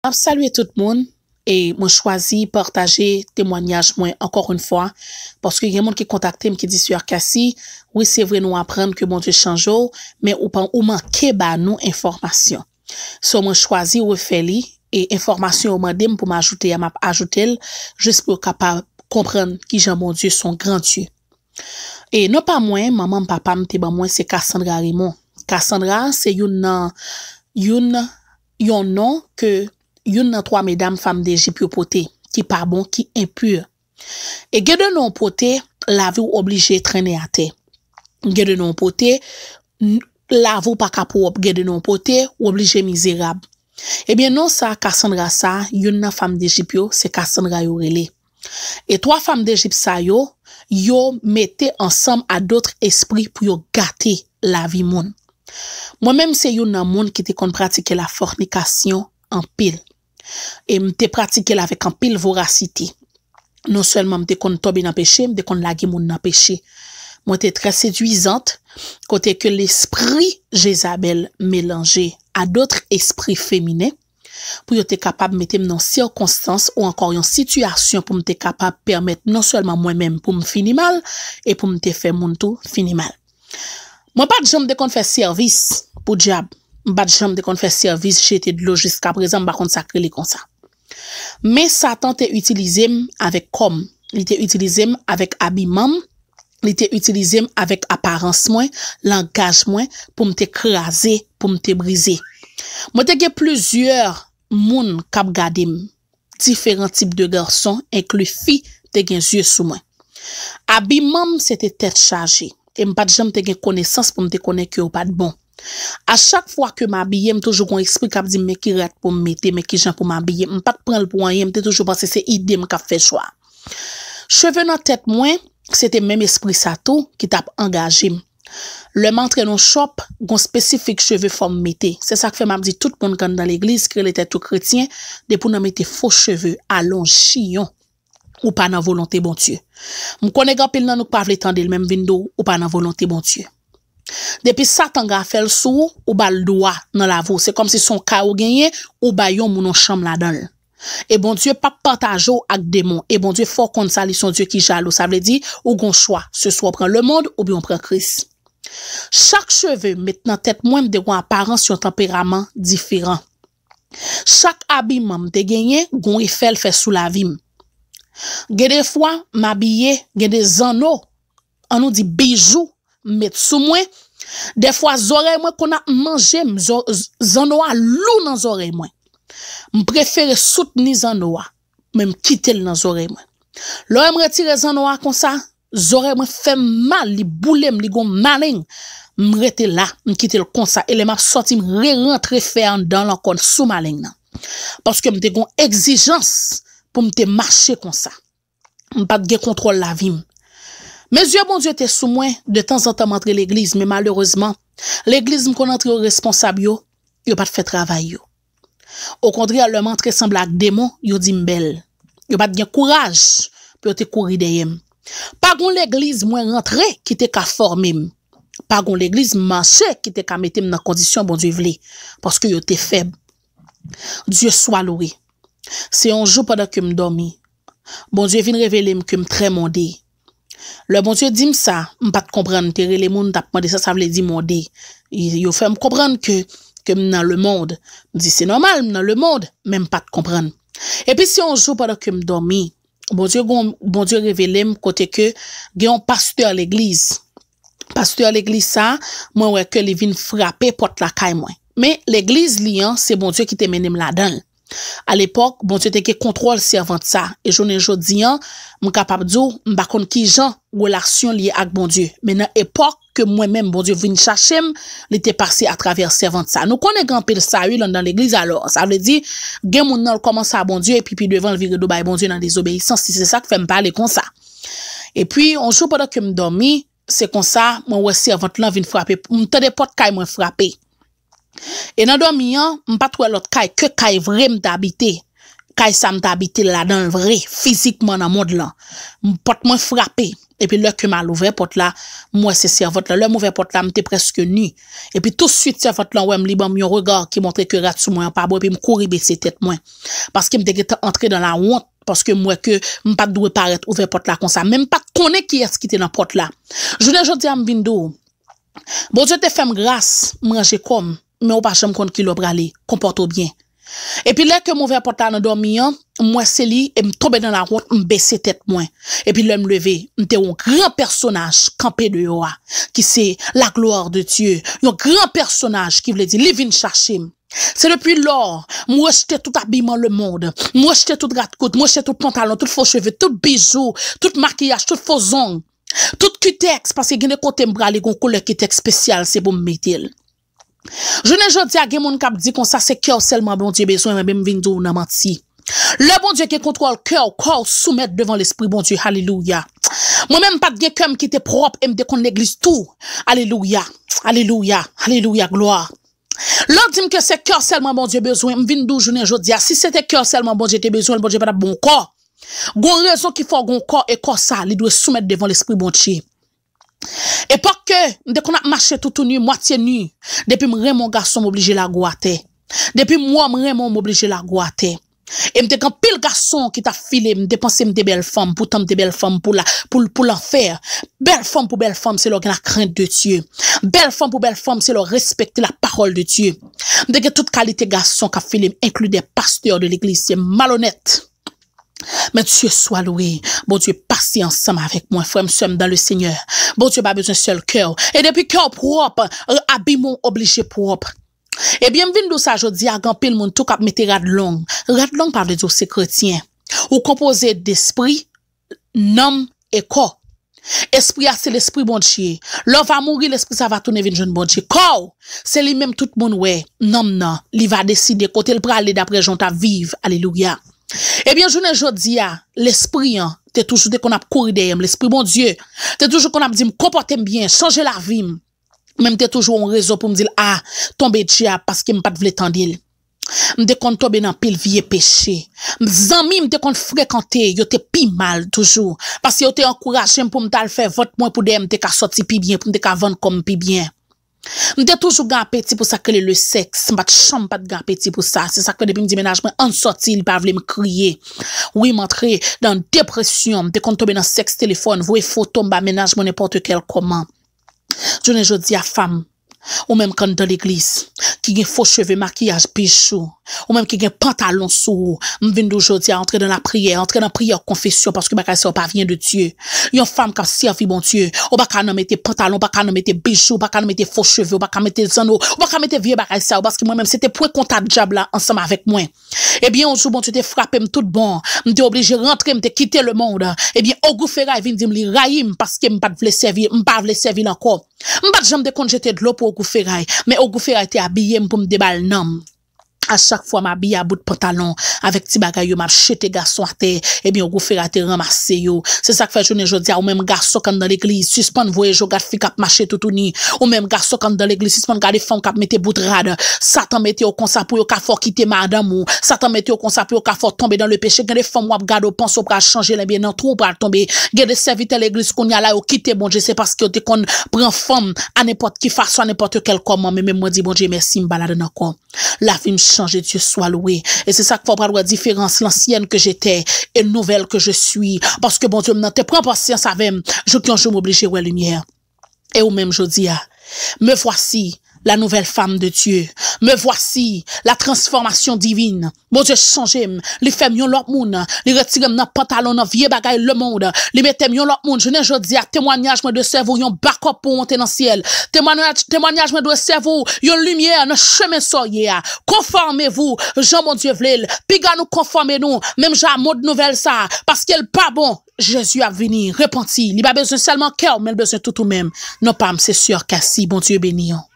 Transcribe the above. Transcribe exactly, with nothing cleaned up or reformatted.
M ap salye tout moun e mwen chwazi pataje temwanyaj mwen ankò yon fwa, paske gen moun ki kontakte m ki di, Sè Cassie, wi, se vre, nou aprann ke Bondye chanje w, men ou pa, ou manke ba nou enfòmasyon. So, mwen chwazi refè li, e enfòmasyon yo mande m pou m ajoute a, m ap ajoute l, jis pou yo kapab konprann kijan Bondye se yon gran Dye. E non pa mwen, manman m, papa m te ban mwen, se Cassandra Raymond. Cassandra se youn nan, youn, yon non ke youn nan twa medam fanm Dejip yo pote, ki pa bon, ki enpi. E gen de non w pote, lavi w oblije trennen atè. Gen de non w pote, n-, lavi w pa ka pwòp. Gen de non w pote, w oblije mizerab. Ebyen, non sa, Cassandra sa, youn nan fanm Dejip yo, se Cassandra yo rele. E twa fanm Dejip sa yo, yo mete ansanm a dòt espri pou yo gate lavi moun. Mwen menm, se youn nan moun ki te konn pratike lafònikasyon anpil. E m te pratike l avèk anpil vorasite. Non sèlman m te konn tonbe nan peche, m te konn lage moun nan peche. Mwen te trè sedwizant, kote ke lespri Jezabèl melanje a dòt espri feminen, pou yo te kapab mete m nan yon sikonstans ou ankò yon sitiyasyon pou m te kapab pèmèt non sèlman mwen menm pou m fini mal, e pou m te fè moun tou fini mal. Mwen pa t janm te konn fè sèvis pou dyab. M pa t janm te konn fè sèvis jete dlo, jiska prezan m pa konn sa k rele konsa. Men Satan te itilize m avèk kò m. Li te itilize m avèk abiman m. Li te itilize m avèk aparans mwen, langaj mwen, pou m te kraze, pou m te brize. Mwen te gen plizyè moun k ap gade m. Diferan tip de gason, enkli fi, te gen zye sou mwen. Abiman m, se te tèt chaje. E m pa t janm te gen konesans pou m te konnen ke yo pa t bon. A chak fwa ke m abiye, m toujou gon espri k ap di m, men ki rad pou m mete, men ki jan pou m abiye. M pa t pran l pou anyen, m te toujou panse se ide m k ap fè chwa. Cheve nan tèt mwen, se te menm espri sa tou ki t ap angaje m. Lè m antre nan yon shop, gon espesifik cheve fò m mete. Se sa k fè m ap di tout moun k anndan legliz ki rele tèt yo kretyen, depi w nan mete fo cheve, alon, chiyon, ou pa nan volonte Bondye. M konnen gen anpil nan nou k pa vle tande l, men m vin di w, ou pa nan volonte Bondye. Depi Satan gen afè l sou ou, ou ba l dwa nan lavi w. Se kòmsi se yon kay ou genyen, ou bay yon moun yon chanm ladan l. E Bondye p ap pataje w ak demon. E Bondye fè w konn sa, li se yon Dye ki jalou. Sa vle di, ou gon chwa. Se swa w pran lemonn oubyen w pran Kris. Chak cheve m met nan tèt mwen, m te gon aparans, yon tanperaman diferan. Chak abiman m te genyen, gon efè l fè sou lavi m. Gen de fwa, m abiye, gen de zanno, ann nou di bijou, m met sou mwen. Dèfwa, zòrèy mwen konn ap manje m, zò-, z-, zanno a lou nan zòrèy mwen. M prefere soutni zanno a, men m kite l nan zòrèy mwen. Lè w wè m retire zanno a konsa, zòrèy mwen fè m mal, li boule m, li gon maleng. M rete la, m kite l konsa. E lè m ap sòti, m rerantre fè anndan l ankò sou maleng nan. Paske m te gon egzijans pou m te mache konsa. M pa t gen kontwòl lavi m. Men zye Bondye te sou mwen, detanzantan m antre legliz, men malerezman, legliz m konn antre yo, responsab yo, yo pa t fè travay yo. Okontrè, lè m antre sanble ak demon, yo di m bèl. Yo pa t gen kouraj pou yo te kouri dèyè m. Pa gon legliz mwen rantre ki te ka fòme m. Pa gon legliz m mache ki te ka mete m nan kondisyon Bondye vle, paske yo te fèb. Dye swa lowe. Se yon jou pandan ke m dòmi, Bondye vin revele m ke m trè monde. Lè Bondye di m sa, m pa t konprann, m te rele moun, m t ap mande sa sa vle di monde. Yo fè m konprann ke, ke m nan lemonn. M di, se nòmal, m nan lemonn, men m pa t konprann. Epi se yon jou pandan ke m dòmi, Bondye gon, Bondye revele m kote ke gen yon pastè legliz. Pastè legliz sa, mwen wè ke li vin frape pòt lakay mwen. Men legliz li an, se Bondye ki te mennen m ladan l. Alepòk, Bondye te gen kontwòl sèvant sa. E jounen jodi an, m kapab di w, m pa konn kijan relasyon l ye ak Bondye. Men nan epòk ke mwen menm Bondye vin chache m, li te pase atravè sèvant sa. Nou konnen gen anpil Sayil anndan legliz alò. Sa vle di, gen moun nan l kòmanse a Bondye, epi pi devan l vire do bay Bondye nan dezobeyisans. Si se sa k fè m pale konsa. Epi, yon jou pandan ke m dòmi, se konsa, mwen wè sèvant lan vin frape. M tande pòt kay mwen frape. E nan dòmi an, m pa t wè lòt kay ke kay vre m t abite. Kay sa m t abite ladan l vre, fizikman nan mond lan. M, pòt mwen frape. Epi lè ke m al ouvè pòt la, m wè se sèvant lan. Lè m ouvè pòt la, m te prèske ni. Epi touswit sèvant lan wè m, li ban m yon rega ki montre ke rad sou mwen an pa bon, epi m kouri bese tèt mwen. Paske m te gentan antre nan lawont, paske m wè ke m pa t dwe parèt ouvè pòt la konsa. Men m pa t konnen kiyès ki te nan pòt la. Jounen jodi a, m vin di w, Bondye te fè m gras, m ranje kò m, men ou pa janm konn kilè w prale. Konpòte w byen. Epi lè ke m ouvè pòt la nan dòmi an, m wè se li e m tonbe nan lawont, m bese tèt mwen. Epi lè m leve, m te wè yon gran pèsonaj kanpe deyò a, ki se la gloire de Dieu. Yon gran pèsonaj ki vle di li vin chache m. Se depi lò, m rejte tout abiman lemonn, m rejte tout rad kout, m rejte tout pantalon, tout fo cheve, tout bijou, tout makiyaj, tout fo zong, tout kitèks, paske gen de kote m prale, gon koulè kitèks espesyal, se pou m mete l. Jounen jodi a, gen moun k ap di konsa, se kè w sèlman Bondye bezwen, men m vin di w nan manti. Lè Bondye gen kontwòl kè w, kò w soumèt devan Lespri Bondye. Alelouya. Mwen menm, m pa t gen kè m ki te pwòp e m te konn legliz tou. Alelouya. Alelouya. Alelouya. Glwa. Lè w di m ke se kè w sèlman Bondye bezwen, m vin di w jounen jodi a, si se te kè w sèlman Bondye te bezwen, Bondye pa t ap ba w kò. Gon rezon ki fè w gon kò, e kò sa, li dwe soumèt devan Lespri Bondye. Epòk ke m te konn ap mache toutouni, mwatye ni, depi m renmen yon gason, m oblije lage w atè. Depi m wè w, m renmen w, m oblije lage w atè. E m te gen anpil gason ki t ap file m, m te panse m te bèl fanm, poutan m te bèl fanm pou la, pou, pou lanfè. Bèl fanm pou bèl fanm, se lè w gen la crainte de Dieu. Bèl fanm pou bèl fanm, se lè w respekte la parole de Dieu. M te gen tout kalite gason k ap file m, inclus des pasteurs de l'église, se malonèt. Men Dieu soit loué. Bondye pase ansanm avèk mwen, frè m, sè m dans le Seigneur. Bondye pa bezwen sèl kè w. E depi kè w pwòp, abiman w oblije pwòp. Ebyen, m vin di w sa jodi a, gen anpil moun tou k ap mete rad long. Rad long pa vle di w se kretyen. Ou konpoze de espri, nanm e kò. Espri a se Lespri Bondye. Lè w va mouri, lespri sa va tounen vin jwenn Bondye. Kò w, se li menm tout moun wè, nanm nan, li va deside kote l prale daprè jan w t ap viv. Alelouya. Ebyen, jounen jodi a, lespri an te toujou te konn ap kouri dèyè m. Lespri Bondye te toujou konn ap di m, konpòte m byen, chanje lavi m. Men m te toujou yon rezon pou m di l, a, tonbe dyab, paske m pa t vle tande l. M te konn tonbe nan pil vye peche. Zanmi m te konn frekante, yo te pi mal toujou. Paske yo te ankouraje m pou m t al fè vant mwen pou dèyè m te ka sòti pi byen, pou m te ka vann kò m pi byen. M te toujou gen apeti pou sa k rele le sexe. M pa t janm pa t gen apeti pou sa. Se sa k fè depi m di mennaj mwen, ann sòti, li pa vle m kriye. Wi, m antre nan depresyon. M te konn tonbe nan sèks telefòn, voye foto m ba mennaj mwen nenpòt kèl kòman. Jounen jodi a, fanm, ou menm k anndan legliz, ki gen fo cheve, makiyaj, bijou, ou menm ki gen pantalon sou ou, m vin di w jodi a, antre nan lapriyè, antre nan priyè konfesyon, paske bagay sa yo pa vyen de Dye. Yon fanm k ap sèvi Bondye, ou pa ka nan mete pantalon, ou pa ka nan mete bijou, ou pa ka nan mete fo cheve, ou pa ka mete zanno, ou pa ka mete vye bagay sa yo, paske mwen menm, se te pwen kontak dyab la ansanm avèk mwen. Ebyen, yon jou, Bondye te frape m tout bon. M te oblije rantre, m te kite lemonn. Ebyen, Ogou Feray vin di m li rayi m paske m pa t vle sèvi, m pa vle sèvi l ankò. M pa t janm te konn jete dlo pou Ogou Feray, men Ogou Feray te abiye m pou m te ba l nanm. A chak fwa m abiye a bout pantalon, avèk ti bagay yo, m ap jete gason atè, ebyen, Ogou Feray te ranmase yo. Se sa k fè jounen jodi a, ou menm gason k anndan legliz, sispann voye je w gad fi k ap mache toutouni. Ou menm gason k anndan legliz, sispann gade fanm k ap mete bout rad. Satan mete yo konsa pou yo ka fè w kite madanm ou. Satan mete yo konsa pou yo ka fè w tonbe nan le peche. Gen de fanm w ap gade, w panse w pral chanje l, ebyen nan twou w pral tonbe. Gen de sèvitè legliz kounye a la, yo kite Bondye, se paske yo te konn pran fanm a nenpòt ki fason, a nenpòt kèl kòman, men menm mwen di Bondye mèsi, m pa ladann ankò. Lavi m chanje, Dieu soit loué. E se sa k fè w pral wè diferans, l'ancienne que j'étais et nouvelle que je suis. Paske Bondye m nan te pran pasyans avè m, jouk yon jou m oblije wè limyè. E ou menm jodi a, me voici, la nouvelle femme de Dieu. Me voici, la transformation divine. Bondye chanje m, li fè m yon lòt moun, li retire m nan pantalon, nan vye bagay lemonn, li mete m yon lòt moun. Jounen jodi a, temwanyaj mwen dwe sèvi w yon bakòp pou w monte nan syèl. Temwanyaj, temwanyaj mwen dwe sèvi w yon limyè nan chemen sa w ye a. Conformez-vous, jan Bondye vle l. Piga nou konfòme nou, menm jan a mond nouvèl sa a, paske l pa bon. Jezi ap vini, repanti. Li pa bezwen sèlman kè w, men l bezwen tout ou menm. Non pa m, se Sè Cassie, Bondye beni w.